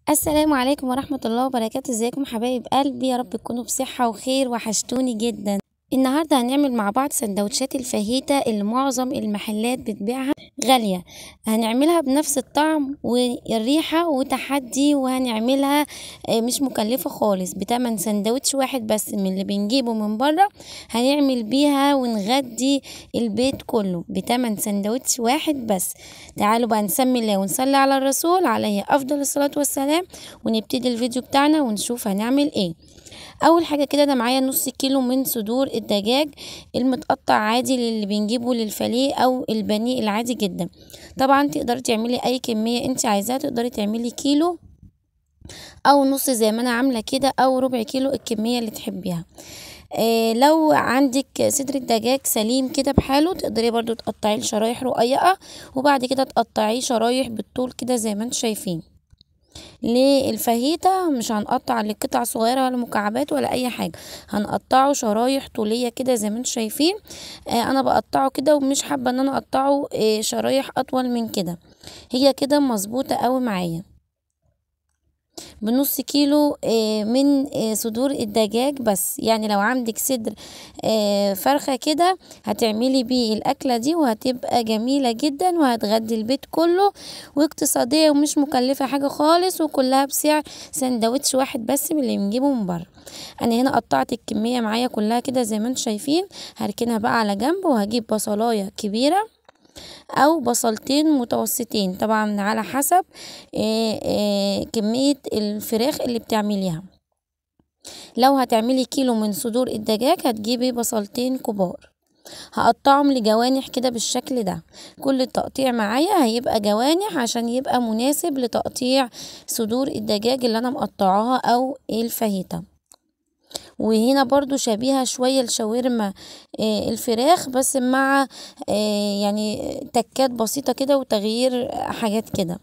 السلام عليكم ورحمة الله وبركاته. ازيكم حبايب قلبي؟ يا رب تكونوا بصحة وخير، وحشتوني جدا. النهاردة هنعمل مع بعض سندوتشات الفاهيتا اللي معظم المحلات بتبيعها غالية. هنعملها بنفس الطعم والريحة وتحدي، وهنعملها مش مكلفة خالص، بتمن سندوتش واحد بس من اللي بنجيبه من بره هنعمل بيها ونغدي البيت كله بتمن سندوتش واحد بس. تعالوا بقى نسمي الله ونصلي على الرسول عليه افضل الصلاة والسلام، ونبتدي الفيديو بتاعنا ونشوف هنعمل ايه. اول حاجة كده انا معايا نص كيلو من صدور الدجاج المتقطع عادي للي بنجيبه للفاليه او البانيه العادي جدا. طبعا تقدري تعملي اي كمية انت عايزاها، تقدري تعملي كيلو او نص زي ما انا عامله كده، او ربع كيلو، الكمية اللي تحبيها. لو عندك صدر الدجاج سليم كده بحاله تقدري برضو تقطعيه لشرايح رقيقه، وبعد كده تقطعيه شرايح بالطول كده زي ما انتم شايفين. للفاهيتا مش هنقطع لقطع صغيرة ولا مكعبات ولا اي حاجة، هنقطعه شرايح طوليه كده زي ما انتم شايفين. انا بقطعه كده ومش حابة ان انا اقطعه شرايح اطول من كده، هي كده مظبوطة قوي معايا. بنص كيلو من صدور الدجاج بس، يعني لو عندك صدر فرخة كده هتعملي بيه الاكلة دي وهتبقى جميلة جدا، وهتغدي البيت كله، واقتصادية ومش مكلفة حاجة خالص، وكلها بسعر سندوتش واحد بس من اللي بنجيبه من بره. انا هنا قطعت الكمية معايا كلها كده زي ما انتم شايفين، هركنها بقى على جنب، وهجيب بصلايه كبيرة او بصلتين متوسطين طبعا على حسب كمية الفراخ اللي بتعمليها. لو هتعملي كيلو من صدور الدجاج هتجيبي بصلتين كبار، هقطعهم لجوانح كده بالشكل ده. كل التقطيع معايا هيبقى جوانح عشان يبقى مناسب لتقطيع صدور الدجاج اللي انا مقطعاها او الفاهيتا. وهنا برضو شبيهة شوية لشاورما الفراخ، بس مع يعني تكات بسيطة كده وتغيير حاجات كده.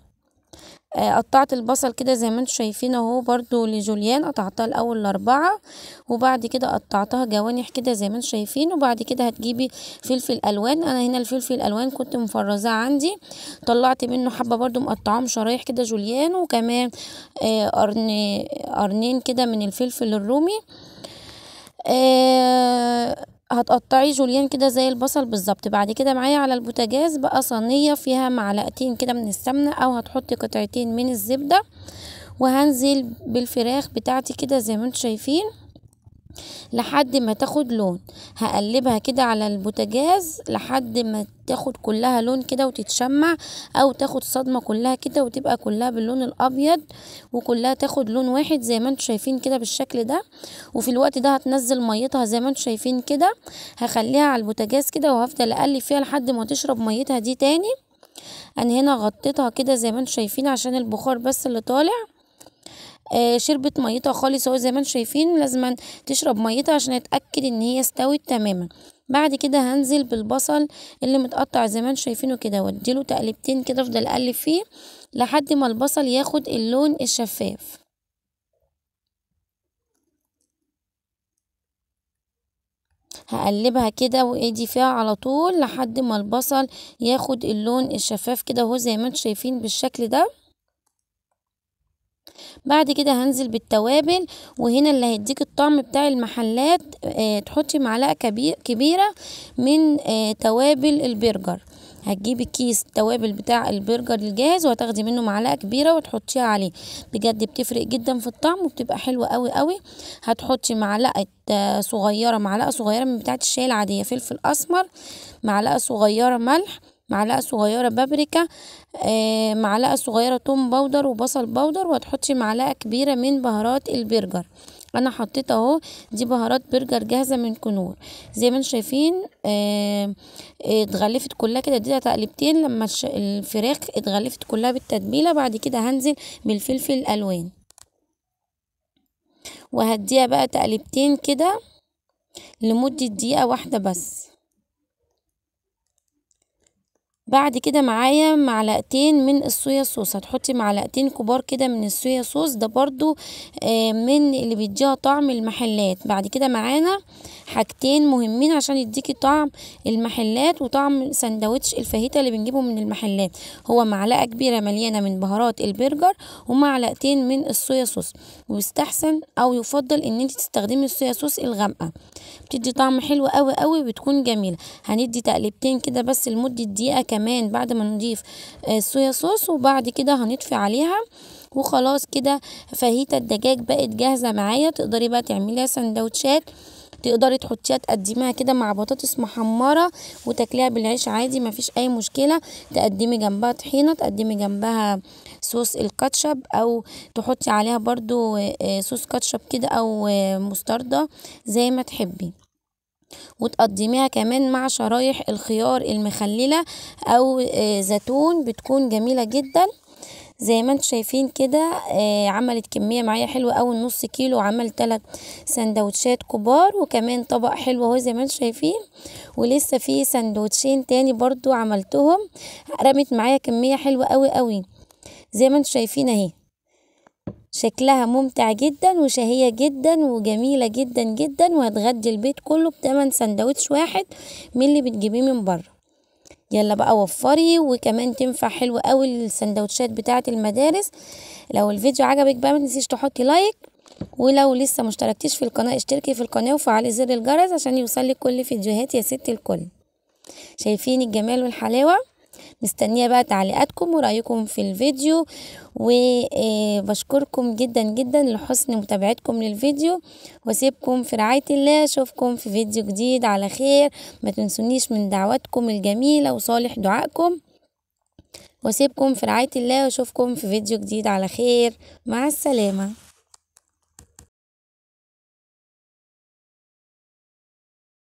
قطعت البصل كده زي ما انتم شايفين اهو، برضو لجوليان قطعتها الاول لاربعة، وبعد كده قطعتها جوانح كده زي ما انتم شايفين. وبعد كده هتجيبي فلفل الوان، انا هنا الفلفل الالوان كنت مفرزاه عندي، طلعت منه حبة برضو مقطعاهم شرايح كده جوليان، وكمان قرنين كده من الفلفل الرومي. هتقطعي جوليان كده زي البصل بالظبط. بعد كده معايا على البوتاجاز بقى صينية فيها معلقتين كده من السمنة، او هتحطي قطعتين من الزبدة، وهنزل بالفراخ بتاعتي كده زي ما انتم شايفين لحد ما تاخد لون. هقلبها كده على البوتاجاز لحد ما تاخد كلها لون كده وتتشمع، او تاخد صدمة كلها كده وتبقى كلها باللون الابيض، وكلها تاخد لون واحد زي ما انتم شايفين كده بالشكل ده. وفي الوقت ده هتنزل ميتها زي ما انتم شايفين كده، هخليها على البوتاجاز كده وهفضل اقلب فيها لحد ما تشرب ميتها دي تاني. انا هنا غطيتها كده زي ما انتم شايفين عشان البخار بس اللي طالع. شربت ميتها خالص اهو زي ما انتم شايفين، لازم تشرب ميتها عشان اتاكد ان هي استوت تماما. بعد كده هنزل بالبصل اللي متقطع زي ما انتم شايفينه كده، واديله تقلبتين كده، افضل اقلب فيه لحد ما البصل ياخد اللون الشفاف. هقلبها كده وايدي فيها على طول لحد ما البصل ياخد اللون الشفاف كده اهو زي ما انتم شايفين بالشكل ده. بعد كده هنزل بالتوابل، وهنا اللي هيديك الطعم بتاع المحلات تحطي معلقه كبيرة من توابل البرجر. هتجيبي كيس التوابل بتاع البرجر الجاهز وهتاخدي منه معلقه كبيرة وتحطيها عليه، بجد بتفرق جدا في الطعم وبتبقى حلوة قوي قوي. هتحطي معلقه صغيرة، معلقه صغيرة من بتاعه الشاي العادية فلفل اسمر، معلقه صغيرة ملح، معلقه صغيرة بابريكا، معلقه صغيرة توم powder وبصل powder، وهتحطي معلقه كبيرة من بهارات البرجر. انا حطيت اهو دي بهارات برجر جاهزة من كنور زي ما انتم شايفين. اتغلفت كلها كده، اديتها تقلبتين لما الفراخ اتغلفت كلها بالتتبيله. بعد كده هنزل بالفلفل الالوان وهديها بقى تقلبتين كده لمدة دقيقة واحدة بس. بعد كده معايا معلقتين من الصويا صوص، هتحطي معلقتين كبار كده من الصويا صوص، ده برضو من اللي بيديها طعم المحلات. بعد كده معانا حاجتين مهمين عشان يديكي طعم المحلات وطعم سندوتش الفاهيتا اللي بنجيبه من المحلات، هو معلقة كبيرة مليانة من بهارات البرجر ومعلقتين من الصويا صوص. ويستحسن او يفضل ان انت تستخدمي الصويا صوص الغامقة، بتدي طعم حلو قوي قوي، بتكون جميلة. هندي تقليبتين كده بس لمدة دقيقة كمان بعد ما نضيف الصويا صوص، وبعد كده هنطفي عليها وخلاص كده. فاهيتا الدجاج بقت جاهزة معايا، تقدري بقى تعمليها سندوتشات، تقدري تحطيها تقدميها كده مع بطاطس محمرة وتاكليها بالعيش عادي مفيش اي مشكلة. تقدمي جنبها طحينة، تقدمي جنبها صوص الكاتشب، او تحطي عليها برضو صوص كاتشب كده او مستردة زي ما تحبي. وتقدميها كمان مع شرايح الخيار المخللة او زيتون، بتكون جميلة جدا. زي ما انتم شايفين كده عملت كمية معايا حلوة قوي، نص كيلو عمل 3 سندوتشات كبار، وكمان طبق حلو اهو زي ما انتم شايفين. ولسه في سندوتشين تاني برضو عملتهم، رمت معايا كمية حلوة قوي قوي زي ما انتم شايفين اهي. شكلها ممتع جدا وشهية جدا وجميلة جدا جدا، وهتغدي البيت كله بتمن سندوتش واحد من اللي بتجيبيه من بره. يلا بقى وفري، وكمان تنفع حلو قوي السندوتشات بتاعه المدارس. لو الفيديو عجبك بقى ما تنسيش تحطي like، ولو لسه مشتركتيش في القناة اشتركي في القناة وفعلي زر الجرس عشان يوصلك كل فيديوهات يا ست الكل. شايفين الجمال والحلاوة؟ مستنية بقى تعليقاتكم ورأيكم في الفيديو، وبشكركم جدا جدا لحسن متابعتكم للفيديو، واسيبكم في رعاية الله. اشوفكم في فيديو جديد على خير. ما تنسونيش من دعواتكم الجميلة وصالح دعائكم، واسيبكم في رعاية الله واشوفكم في فيديو جديد على خير. مع السلامة.